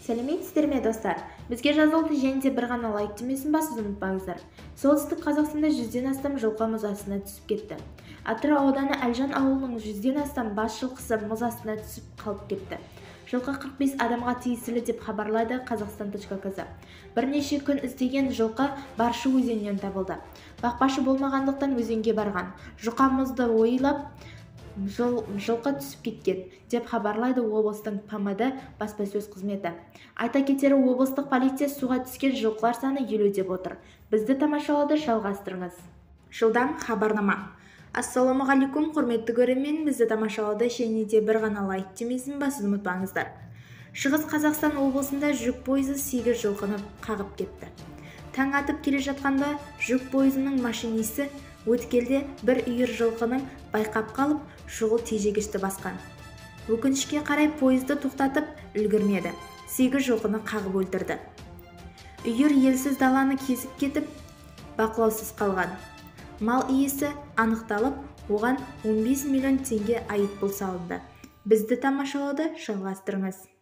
Сәлеметсіздер ме, достар? Бізге жазылуды және де бір ғана лайк түймесін басуды ұмытпаңыздар. Солтүстік Қазақстанда 100-ден астам жылқы мұз астына түсіп кетті. Атырау ауданы Әлжан ауылының 100-ден астам бас жылқысы мұз астына түсіп қалып кетті. Жылқы 45 адамға тиесілі, деп хабарлайды Қазақстан.кз. Бірнеше күн іздеген жылқы Баршы өзенінен табылды. Бақпашы болмағандықтан өзенге барған. Жұқа мұзды ойлап жылқы түсіп кеткен, деп хабарлайды облыстың ПМД баспасөз қызметі. Айта кетері, облыстық полиция суға түскен жылқылар саны 50 деп отыр. Бізді тамашалауды жалғастырыңыз. Жылдам хабарнама. Ассалаумағалейкум, құрметті көрермен! Бізді тамашалауды және де бір ғана лайк түймесін басуды ұмытпаңыздар. Шығыс Қазақстан облысында жүк пойызы 8 жылқыны қағып кетті. Таң атып келе жатқанда жүк пойызының машинисі өткелде бір үйір жылқының байқап қалып, шұғыл тежегішті басқан. Өкінішке қарай, пойызды тоқтатып үлгермеді. 8 жылқыны қағып өлтірді. Үйір елсіз даланы кезіп кетіп, бақылаусыз қалған. Мал иесі анықталып, оған 15 миллион теңге айыппұл салынды. Бізді тамашалауды жалғастырыңыз.